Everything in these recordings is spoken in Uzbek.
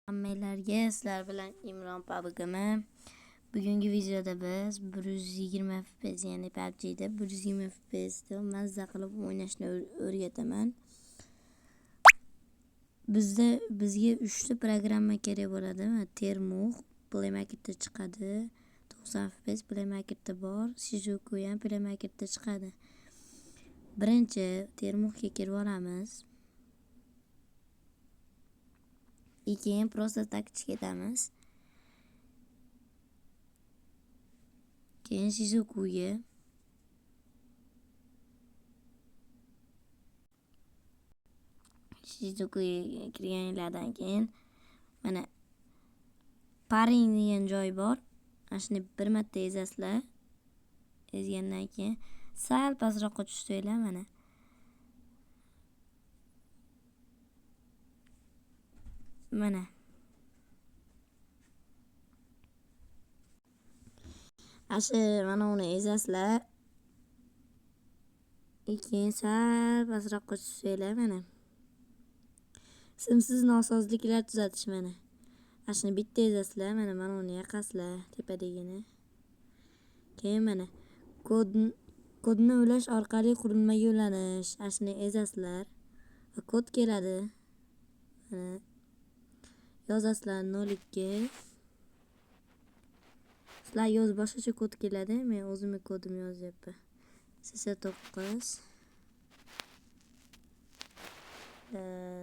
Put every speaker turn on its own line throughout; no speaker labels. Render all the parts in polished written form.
Hammalarga sizlar bilan Imron PUBG'mi. Bugungi videoda biz 120 FPS, ya'ni PUBG'da 120 FPS'da mazza qilib o'ynashni o'rgataman. Bizga 3 ta programma kerak bo'ladi. Termux Play Market'da chiqadi. 90 FPS Play Market'da bor. Shizuku ham Play Market'da chiqadi. Birinchi Termuxga kirib olamiz. Keyin просто так ketamiz. Keyin Shizukuga kirganinglardan keyin mana paring degan joy bor. Mana shuni bir marta ezasizlar. Ezgandan keyin sal pastroqqa tushsanglar mana. Mana. Ashu mana uni ezasizlar. Keyin sal pastroqqa tushsanglar mana. Simsiz nosozliklar tuzatish mana. Ana shuni bitta ezasizlar, mana uni yoqasizlar tepadagini. Keyin mana kodni ulash orqali qurilmaga ulanish. Ana shuni ezasizlar va kod keladi. Mana yozasizlar 02. Sizlar yoz boshqacha kod keladi. Men o'zimning kodimni yozyapman. 89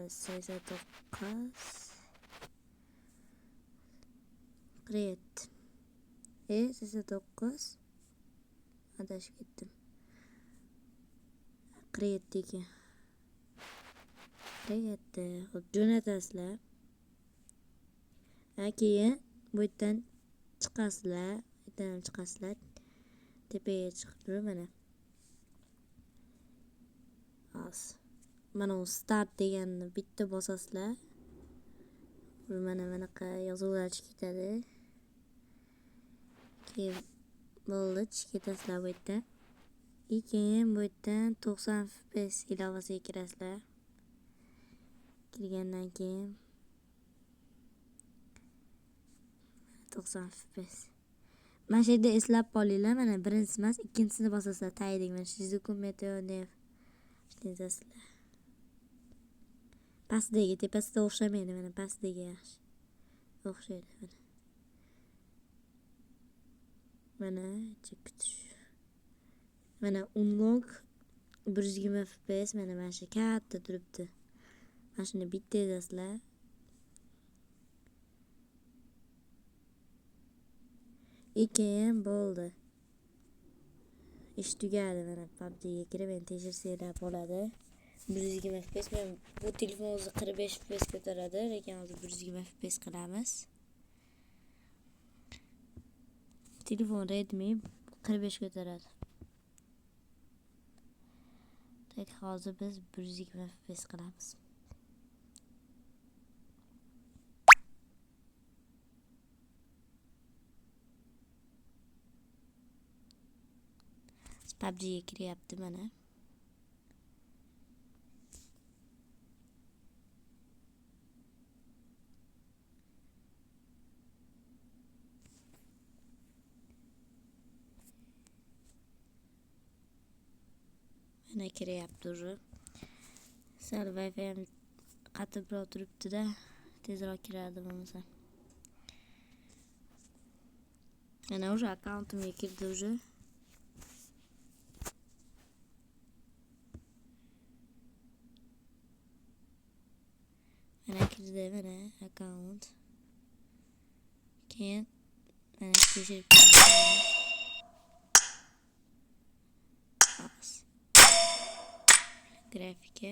89 47 89 adashib ketdim. 47 ekan. 47. Xo'p, jo'natasizlar. Keyin bu yerdan chiqasizlar, bu yerdan ham chiqasizlar. Tepaga chiqib turib mana. Hozir mana u start deganni bitta bosasizlar. Mana bunaqa yozuvlar chiqib ketadi. Keyin bo'ldi, chiqib ketasizlar bu yerdan. Keyin bu yerdan 90 FPS ilovasiga kirasizlar. Kirgandan keyin 90 FPS. Mana shu yerda eslab qolinglar, mana birinchisi emas, ikkinchisini bosasizlar, tagidagi mana Shizuku Meteo Nev. Shuni yozasizlar. Pastdagi, tepasida o'xshamaydi, mana pastdagi yaxshi. O'xshaydi mana. Mana kutish. Mana unlock 120 FPS mana shu katta turibdi. Mana shuni bitta ezasizlar. Keyin bo'ldi. Ish tugadi. Mana PUBG'ga kirib endi tekshirsanglar bo'ladi. 120 FPS. Men bu telefon o'zi 45 FPS ko'taradi, lekin hozir 120 FPS qilamiz. Telefon Redmi 45 ko'taradi. Tak hozir biz 120 FPS qilamiz. PUBG'ga kiryapti mana. Mana kiryapti уже. Sal Wi-Fi ham qatibroq turibdi-da, tezroq kiradi bo'lmasa. Mana уже akkauntimga kirdi уже. Mana kirdi mana akkaunt. Keyin mana tekshirib ko'ramiz. Grafika.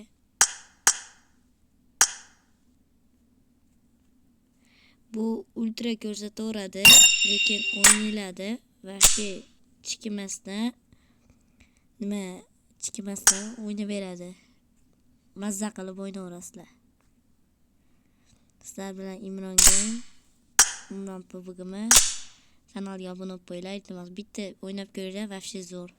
Bu ultra ko'rsataveradi, lekin o'ynaladi. Вообще chiqmasdan nima chiqmasdan o'ynayveradi. Mazza qilib o'ynayverasizlar. Sizlar bilan Imron Game, Imron PUBG'mi. Kanalga obuna bo'lib qo'yinglar, iltimos. Bitta o'ynab ko'ringlar, вообще zo'r.